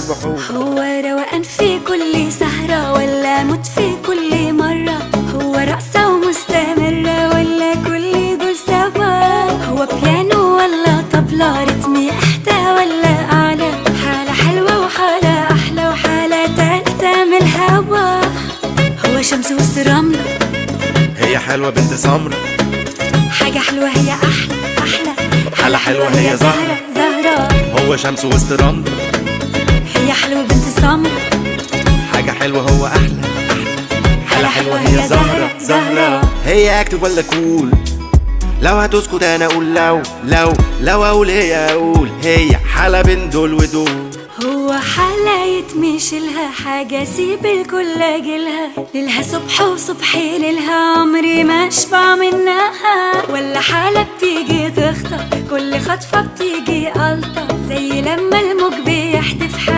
البحور. هو روقان في كل سهرة ولا موت في كل مرة، هو رقصة ومستمرة ولا كل دول سوا، هو بيانو ولا طبلة، رتمي أحدى ولا أعلى، حالة حلوة وحالة أحلى وحالة تالتة من الهوا، هو شمس وسط رملة، هي حلوة بنت سمرة، حاجة حلوة هي أحلى أحلى، حالة حلوة هي زهرة زهرة، هو شمس وسط رملة، هي حلوة بنت سمرة، حاجة حلوة هو أحلى أحلى، حالة حلوة هي زهرة زهرة. هي active ولا cool؟ لو هتسكت أنا أقول لو لو لو أقول هي أقول هي حالة بين دول ودول. هو حالة يتمشي لها حاجة سيب الكل أجلها، ليلها صبح وصبحي ليلها عمري ما أشبع منها، ولا حالة بتيجي تخطف كل خطفة بتيجي ألطف، زي لما الموج بيحدف.